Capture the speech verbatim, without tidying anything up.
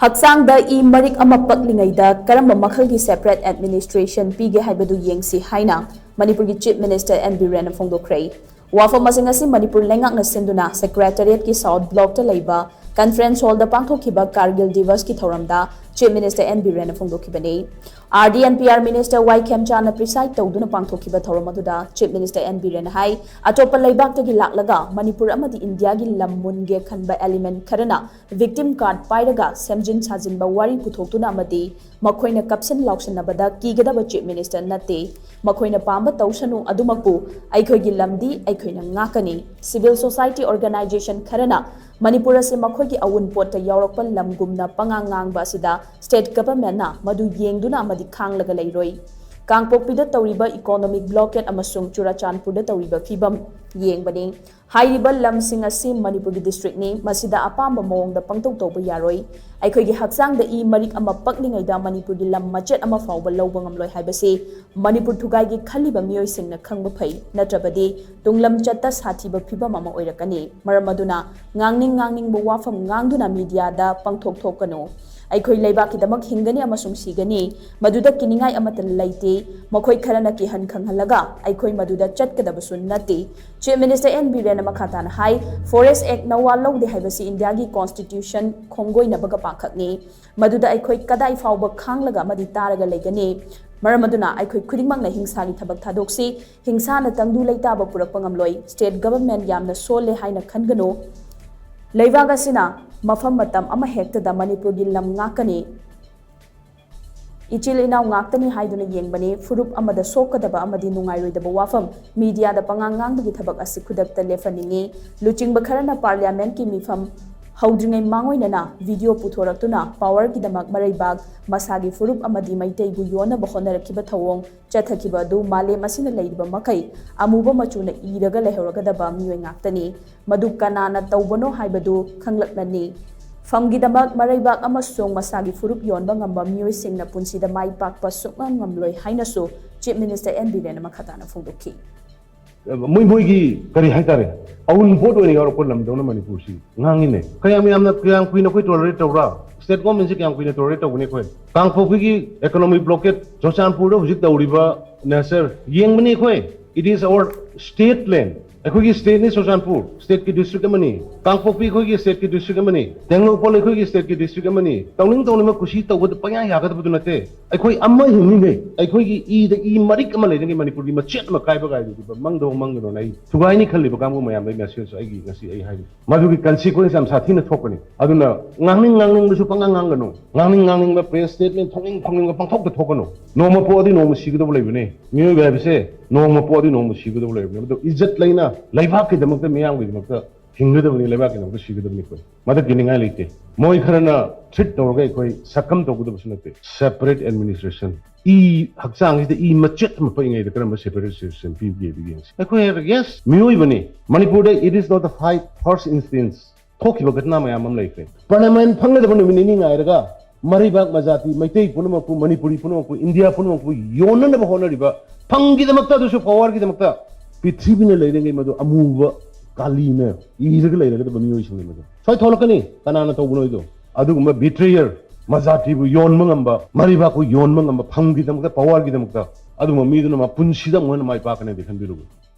ꯍꯛꯆꯥꯡꯗ ꯏ ꯃꯔꯤꯛ ꯑꯃ ꯄꯛꯂꯤꯉꯩꯗ ꯀꯔꯝꯕ ꯃꯈꯜꯒꯤ separate administration ꯄꯤꯒꯦ ꯍꯥꯏꯕꯗꯨ ꯌꯦꯡꯁꯤ ꯍꯥꯏꯅ ꯃꯅꯤꯄꯨꯔꯒꯤ Chief Minister N Biren ꯅ ꯐꯣꯡꯗꯣꯛꯈ꯭ꯔꯦ꯫ ꯋꯥꯐꯝ ꯑꯁꯤꯡ ꯑꯁꯤ ꯃꯅꯤꯄꯨꯔ ꯂꯩꯉꯥꯛꯅ ꯁꯤꯟꯗꯨꯅ Secretariat ꯀꯤ South Block ꯇ ꯂꯩꯕ Conference Hall ꯗ ꯄꯥꯡꯊꯣꯛꯈꯤꯕ Kargil Diwas ꯀꯤ ꯊꯧꯔꯝꯗ Chief Minister N Biren ꯅ ꯐꯣꯡꯗꯣꯛꯈꯤꯕꯅꯤ꯫ R D and P R Minister Y ꯈꯦꯝꯆꯥꯟꯅ preside ꯇꯧꯗꯨꯅ ꯄꯥꯡꯊꯣꯛꯈꯤꯕ ꯊꯧꯔꯝ ꯑꯗꯨꯗ Chief Minister N Biren ꯅ ꯍꯥꯏ, ꯑꯇꯣꯞꯄ ꯂꯩꯕꯥꯛꯇꯒꯤ ꯂꯥꯛꯂꯒ ꯃꯅꯤꯄꯨꯔ ꯑꯃꯗꯤ ꯏꯟꯗꯤꯌꯥꯒꯤ ꯂꯝ ꯃꯨꯟꯒꯦ ꯈꯟꯕ element ꯈꯔꯅ victim card ꯄꯥꯏꯔꯒ ꯁꯦꯝꯖꯤꯟ ꯁꯥꯖꯤꯟꯕ ꯋꯥꯔꯤ ꯄꯨꯊꯣꯛꯇꯨꯅ ꯑꯃꯗꯤ ꯃꯈꯣꯏꯅ ꯀꯞꯁꯤꯟ ꯂꯥꯎꯁꯤꯟꯅꯕꯗ ꯀꯤꯒꯗꯕ Chief Minister ꯅꯠꯇꯦ꯫ ꯃꯈꯣꯏꯅ ꯄꯥꯝꯕ ꯇꯧꯁꯅꯨ, ꯑꯗꯨꯃꯛꯄꯨ ꯑꯩꯈꯣꯏꯒꯤ ꯂꯝꯗꯤ ꯑꯩꯈꯣꯏꯅ ꯉꯥꯛꯀꯅꯤ꯫ Civil society organization ꯈꯔꯅ ꯃꯅꯤꯄꯨꯔ ꯑꯁꯤ ꯃꯈꯣꯏꯒꯤ ꯑꯋꯨꯟꯄꯣꯠꯇ ꯌꯥꯎꯔꯛꯄ ꯂꯝꯒꯨꯝꯅ ꯄꯉꯥꯡ ꯉꯥꯡꯕ ꯑꯁꯤꯗ state government ꯅ ꯃꯗꯨ ꯌꯦꯡꯗꯨꯅ ꯑꯃꯗꯤ ꯈꯥꯡꯂꯒ ꯂꯩꯔꯣꯏ꯫ ꯀꯥꯡꯄꯣꯛꯄꯤꯗ ꯇꯧꯔꯤꯕ economic blockade ꯑꯃꯁꯨꯡ ꯆꯨꯔꯥꯆꯥꯟꯄꯨꯔꯗ ꯇꯧꯔꯤꯕ ꯐꯤꯕꯝ ꯌꯦꯡꯕꯅꯤ꯫ ꯍꯥꯏꯔꯤꯕ ꯂꯝꯁꯤꯡ ꯑꯁꯤ ꯃꯅꯤꯄꯨꯔꯒꯤ district ꯅꯤ, ꯃꯁꯤꯗ ꯑꯄꯥꯝꯕ ꯃꯑꯣꯡꯗ ꯄꯪꯇꯧ ꯇꯧꯕ ꯌꯥꯔꯣꯏ꯫ ꯑꯩꯈꯣꯏꯒꯤ ꯍꯛꯆꯥꯡꯗ ꯏ ꯃꯔꯤꯛ ꯑꯃ ꯄꯛꯂꯤꯉꯩꯗ ꯃꯅꯤꯄꯨꯔꯒꯤ ꯂꯝ ꯃꯆꯦꯠ ꯑꯃ ꯐꯥꯎꯕ ꯂꯧꯕ ꯉꯝꯂꯣꯏ ꯍꯥꯏꯕꯁꯤ ꯃꯅꯤꯄꯨꯔ ꯊꯨꯒꯥꯏꯒꯦ ꯈꯜꯂꯤꯕ ꯃꯤꯑꯣꯏꯁꯤꯡꯅ ꯈꯪꯕ ꯐꯩ, ꯅꯠꯇ꯭ꯔꯕꯗꯤ ꯇꯨꯡꯂꯝꯆꯠꯇ ꯁꯥꯊꯤꯕ ꯐꯤꯕꯝ ꯑꯃ ꯑꯣꯏꯔꯛꯀꯅꯤ꯫ ꯃꯔꯝ ꯑꯗꯨꯅ ꯉꯥꯡꯅꯤꯡ ꯉꯥꯡꯅꯤꯡꯕ ꯋꯥꯐꯝ ꯉꯥꯡꯗꯨꯅ media ꯗ ꯄꯪꯊꯣꯛ ꯊꯣꯛꯀꯅꯨ꯫ ꯑꯩꯈꯣꯏ ꯂꯩꯕꯥꯛꯀꯤꯗꯃꯛ ꯍꯤꯡꯒꯅꯤ ꯑꯃꯁꯨꯡ ꯁꯤꯒꯅꯤ, ꯃꯗꯨꯗ ꯀꯤꯅꯤꯡꯉꯥꯏ ꯑꯃꯠꯇ ꯂꯩꯇꯦ꯫ ꯃꯈꯣꯏ ꯈꯔꯅ ꯀꯤꯍꯟ ꯈꯪꯍꯜꯂꯒ ꯑꯩꯈꯣꯏ ꯃꯗꯨꯗ ꯆꯠꯀꯗꯕꯁꯨ ꯅꯠꯇꯦ꯫ Chief Minister N Biren ꯅ ꯃꯈꯥ ꯇꯥꯅ ꯍꯥꯏ, forest act ꯅꯋꯥ ꯂꯧꯗꯦ ꯍꯥꯏꯕꯁꯤ ꯏꯟꯗꯤꯌꯥꯒꯤ constitution ꯈꯣꯡꯒꯣꯏꯅꯕꯒ ꯄꯥꯈꯛꯅꯤ꯫ ꯃꯗꯨꯗ ꯑꯩꯈꯣꯏ ꯀꯗꯥꯏ ꯐꯥꯎꯕ ꯈꯥꯡꯂꯒ ꯑꯃꯗꯤ ꯇꯥꯔꯒ ꯂꯩꯒꯅꯤ? ꯃꯔꯝ ꯑꯗꯨꯅ ꯑꯩꯈꯣꯏ ꯈꯨꯗꯤꯡꯃꯛꯅ ꯍꯤꯡꯁꯥꯒꯤ ꯊꯕꯛ ꯊꯥꯗꯣꯛꯁꯤ꯫ ꯍꯤꯡꯁꯥꯅ ꯇꯪꯗꯨ ꯂꯩꯇꯥꯕ ꯄꯨꯔꯛꯄ ꯉꯝꯂꯣꯏ꯫ State government ꯌꯥꯝꯅ ꯁꯣꯜꯂꯦ ꯍꯥꯏꯅ ꯈꯟꯒꯅꯨ꯫ ꯂꯩꯕꯥꯛ ꯑꯁꯤꯅ ꯃꯐꯝ ꯃꯇꯝ ꯑꯃꯍꯦꯛꯇꯗ ꯃꯅꯤꯄꯨꯔꯒꯤ ꯂꯝ ꯉꯥꯛꯀꯅꯤ꯫ ꯏꯆꯤꯜ ꯏꯅꯥꯎ ꯉꯥꯛꯇꯅꯤ ꯍꯥꯏꯗꯨꯅ ꯌꯦꯡꯕꯅꯤ꯫ ꯐꯨꯔꯨꯞ ꯑꯃꯗ ꯁꯣꯛꯀꯗꯕ ꯑꯃꯗꯤ ꯅꯨꯡꯉꯥꯏꯔꯣꯏꯗꯕ ꯋꯥꯐꯝ media ꯗ ꯄꯉꯥꯡ ꯉꯥꯡꯕꯒꯤ ꯊꯕꯛ ꯑꯁꯤ ꯈꯨꯗꯛꯇ ꯂꯦꯞꯍꯟꯅꯤꯡꯏ꯫ ꯂꯨꯆꯤꯡꯕ ꯈꯔꯅ parliament ꯀꯤ ꯃꯤꯐꯝ ꯍꯧꯗ꯭ꯔꯤꯉꯩ ꯃꯥꯡꯑꯣꯏꯅꯅ video ꯄꯨꯊꯣꯔꯛꯇꯨꯅ power ꯒꯤꯗꯃꯛ ꯃꯔꯩꯕꯥꯛ, ꯃꯁꯥꯒꯤ ꯐꯨꯔꯨꯞ ꯑꯃꯗꯤ ꯃꯩꯇꯩꯕꯨ ꯌꯣꯟꯅꯕ ꯍꯣꯠꯅꯔꯛꯈꯤꯕ ꯊꯧꯑꯣꯡ ꯆꯠꯊꯈꯤꯕ ꯑꯗꯨ ꯃꯥꯂꯦꯝ ꯑꯁꯤꯅ ꯂꯩꯔꯤꯕ ꯃꯈꯩ ꯑꯃꯨꯕ ꯃꯆꯨꯅ ꯏꯔꯒ ꯂꯩꯍꯧꯔꯒꯗꯕ ꯃꯤꯑꯣꯏ ꯉꯥꯛꯇꯅꯤ꯫ ꯃꯗꯨ ꯀꯅꯥꯅ ꯇꯧꯕꯅꯣ ꯍꯥꯏꯕꯗꯨ ꯈꯪꯂꯛꯂꯅꯤ꯫ ꯐꯝꯒꯤꯗꯃꯛ ꯃꯔꯩꯕꯥꯛ ꯑꯃꯁꯨꯡ ꯃꯁꯥꯒꯤ ꯐꯨꯔꯨꯞ ꯌꯣꯟꯕ ꯉꯝꯕ ꯃꯤꯑꯣꯏꯁꯤꯡꯅ ꯄꯨꯟꯁꯤꯗ ꯃꯥꯏ ꯄꯥꯛꯄ ꯁꯨꯛꯉꯝ ꯉꯝꯂꯣꯏ ꯍꯥꯏꯅꯁꯨ Chief Minister N Biren ꯅ ꯃꯈꯥ ꯇꯥꯅ ꯐꯣꯡꯗꯣꯛꯈꯤ꯫ ꯃꯣꯏ ꯃꯣꯏꯒꯤ ꯀꯔꯤ ꯍꯥꯏꯇꯥꯔꯦ, ꯑꯎꯟꯄꯣꯠ ꯑꯣꯏꯅ ꯌꯥꯎꯔꯛꯄ ꯂꯝꯗꯧꯅ ꯃꯅꯤꯄꯨꯔꯁꯤ ꯉꯥꯡꯉꯤꯅꯦ꯫ ꯀꯌꯥꯝ ꯌꯥꯝꯅ, ꯀꯌꯥꯝ ꯀꯨꯏꯅ ꯑꯩꯈꯣꯏ tolerate ꯇꯧꯕ꯭ꯔꯥ? ꯁ꯭ꯇꯦꯠ ꯒꯣꯔꯃꯦꯟꯁꯦ ꯀꯌꯥꯝ ꯀꯨꯏꯅ ꯇꯣꯂꯔꯦꯠ ꯇꯧꯒꯅꯤ ꯑꯩꯈꯣꯏ? ꯀꯥꯡꯄꯣꯛꯄꯤꯒꯤ ꯏꯀꯣꯅꯣꯃꯤꯛ ꯕ꯭ꯂꯣꯀꯦꯠ ꯆꯨꯔꯆꯥꯟꯄꯨꯔꯗ ꯍꯧꯖꯤꯛ ꯇꯧꯔꯤꯕ ꯅꯦꯆꯔ ꯌꯦꯡꯕꯅꯤ ꯑꯩꯈꯣꯏ꯫ It is our state land. ꯑꯩꯈꯣꯏꯒꯤ ꯁ꯭ꯇꯦꯠꯅꯤ ꯆꯨꯔꯆꯥꯟꯄꯨꯔ, ꯁ꯭ꯇꯦꯠꯀꯤ ꯗꯤꯁꯇ꯭ꯔꯤꯛ ꯑꯃꯅꯤ꯫ ꯀꯥꯡꯄꯣꯛꯄꯤ ꯑꯩꯈꯣꯏꯒꯤ ꯁ꯭ꯇꯦꯠꯀꯤ ꯗꯤꯁꯇ꯭ꯔꯤꯛ ꯑꯃꯅꯤ꯫ ꯇꯦꯡꯅꯧꯄꯜ ꯑꯩꯈꯣꯏꯒꯤ ꯁ꯭ꯇꯦꯠꯀꯤ ꯗꯤꯁꯇ꯭ꯔꯤꯛ ꯑꯃꯅꯤ꯫ ꯇꯧꯅꯤꯡ ꯇꯧꯅꯤꯡꯕ ꯀꯨꯁꯤ ꯇꯧꯕꯗ ꯄꯪꯌꯥ ꯌꯥꯒꯗꯕꯗꯨ ꯅꯠꯇꯦ꯫ ꯑꯩꯈꯣꯏ ꯑꯃ ꯍꯤꯡꯂꯤꯉꯩ ꯑꯩꯈꯣꯏꯒꯤ ꯏꯗ ꯏ ꯃꯔꯤꯛ ꯑꯃ ꯂꯩꯔꯤꯉꯩ ꯃꯅꯤꯄꯨꯔꯒꯤ ꯃꯆꯦꯠ ꯑꯃ ꯀꯥꯏꯕ ꯀꯥꯏꯕꯗꯨꯗ ꯃꯪꯗꯧ ꯃꯪꯒꯅꯣꯅ ꯑꯩ ꯊꯨꯒꯥꯏꯅꯤ ꯈꯜꯂꯤꯕ ꯀꯥꯡꯕꯨ ꯃꯌꯥꯝꯗ ꯑꯩ ꯃꯦꯁꯦꯖ ꯑꯩꯒꯤ ꯉꯁꯤ ꯑꯩ ꯍꯥꯏꯔꯤ꯫ ꯃꯗꯨꯒꯤ ꯀꯟꯁꯤꯀ꯭ꯋꯦꯟꯁ ꯌꯥꯝ ꯁꯥꯊꯤꯅ ꯊꯣꯛꯀꯅꯤ꯫ ꯑꯗꯨꯅ ꯉꯥꯡꯅꯤꯡ ꯉꯥꯡꯅꯤꯡꯕꯁꯨ ꯄꯪꯉꯥꯡ ꯉꯥꯡꯒꯅꯨ꯫ ꯉꯥꯡꯅꯤꯡ ꯉꯥꯡꯅꯤꯡꯕ ꯄ꯭ꯔꯦꯁ ꯁ꯭ꯇꯦꯠꯃꯦꯟ ꯊꯣꯛꯅꯤꯡ ꯊꯣꯛꯅꯤꯡꯕ ꯄꯪꯊꯣꯛꯇ ꯊꯣꯛꯀꯅꯨ꯫ ꯅꯣꯡꯃ ꯄꯣꯛꯑꯗꯤ ꯅꯣꯡꯃ ꯁꯤꯒꯗꯕ ꯂꯩꯕꯅꯦ꯫ ꯃꯤꯑꯣꯏꯕ ꯍꯥꯏꯕꯁꯦ ꯅꯣꯡꯃ ꯄꯣꯛꯑꯗꯤ ꯅꯣꯡꯃ ꯁꯤꯒꯗꯕ ꯂꯩꯕꯅꯦ꯫ ꯑꯗꯣ ꯏꯖꯠ ꯂꯩꯅ ꯂꯩꯕꯥꯛꯀꯤꯗꯃꯛꯇ, ꯃꯤꯌꯥꯝꯒꯤꯗꯃꯛꯇ ꯍꯤꯡꯒꯗꯕꯅꯤ, ꯂꯩꯕꯥꯛꯀꯤꯗꯃꯛꯇ ꯁꯤꯒꯗꯕꯅꯤ ꯑꯩꯈꯣꯏ꯫ ꯃꯗꯨ ꯀꯤꯅꯤꯡꯉꯥꯏ ꯂꯩꯇꯦ꯫ ꯃꯣꯏ ꯈꯔꯅ ꯊ꯭ꯔꯤꯠ ꯇꯧꯔꯒ ꯑꯩꯈꯣꯏ ꯁꯛꯀꯝ ꯇꯧꯒꯗꯕꯁꯨ ꯅꯠꯇꯦ꯫ Separate administration. ꯏ ꯍꯛꯆꯥꯡꯁꯤꯗ ꯏ ꯃꯆꯦꯠ ꯑꯃ ꯄꯛꯏꯉꯩꯗ ꯀꯔꯝꯕ ꯁꯦꯄꯔꯦꯠ ꯑꯦꯗꯃꯤꯅꯤꯁꯇ꯭ꯔꯦꯁꯟ ꯄꯤꯕꯒꯦ ꯑꯗꯨ ꯌꯦꯡꯁꯤ꯫ ꯑꯩꯈꯣꯏ ꯍꯥꯏꯔꯒ, ꯌꯦꯁ, ꯃꯤꯑꯣꯏꯕꯅꯤ꯫ ꯃꯅꯤꯄꯨꯔꯗ it is not the fight first instance꯫ ꯊꯣꯛꯈꯤꯕ ꯘꯇꯅꯥ ꯃꯌꯥꯝ ꯑꯃ ꯂꯩꯈ꯭ꯔꯦ꯫ ꯄꯥꯔꯂꯤꯌꯥꯃꯦꯟ ꯐꯪꯒꯗꯕ ꯅꯨꯃꯤꯠ ꯅꯤꯅꯤ ꯉꯥꯏꯔꯒ ꯃꯔꯩꯕꯥꯛ ꯃꯖꯥꯇꯤ, ꯃꯩꯇꯩ ꯄꯨꯝꯅꯃꯛꯄꯨ, ꯃꯅꯤꯄꯨꯔꯤ ꯄꯨꯝꯅꯃꯛꯄꯨ, ꯏꯟꯗꯤꯌꯥ ꯄꯨꯝꯅꯃꯛꯄꯨ ꯌꯣꯟꯅꯅꯕ ꯍꯣꯠꯅꯔꯤꯕ, ꯐꯪꯈꯤꯗꯃꯛꯇ, ꯑꯗꯨꯁꯨ ꯄꯋꯥꯔꯒꯤꯗꯃꯛꯇ ꯄ꯭ꯔꯤꯊꯤꯕꯤꯅ ꯂꯩꯔꯤꯉꯩ ꯃꯗꯨ ꯑꯃꯨꯕ ꯀꯥꯂꯤꯅ ꯏꯔꯒ ꯂꯩꯔꯒꯗꯕ ꯃꯤꯑꯣꯏꯁꯤꯡꯅꯤ ꯃꯗꯨ꯫ ꯁꯣꯏ ꯊꯣꯛꯂꯛꯀꯅꯤ, ꯀꯅꯥꯅ ꯇꯧꯕꯅꯣ ꯍꯥꯏꯗꯣ꯫ ꯑꯗꯨꯒꯨꯝꯕ ꯕꯤꯇ꯭ꯔꯦꯌꯔ, ꯃꯖꯥꯇꯤꯕꯨ ꯌꯣꯟꯕ ꯉꯝꯕ, ꯃꯔꯩꯕꯥꯛꯄꯨ ꯌꯣꯟꯕ ꯉꯝꯕ, ꯐꯪꯈꯤꯗꯃꯛꯇ, ꯄꯋꯥꯔꯒꯤꯗꯃꯛꯇ, ꯑꯗꯨꯒꯨꯝꯕ ꯃꯤꯗꯨꯅ ꯃꯄꯨꯟꯁꯤꯗ ꯑꯃꯨꯛ ꯍꯟꯅ ꯃꯥꯏ ꯄꯥꯛꯀꯅꯤꯗꯤ ꯈꯟꯕꯤꯔꯨꯕ꯫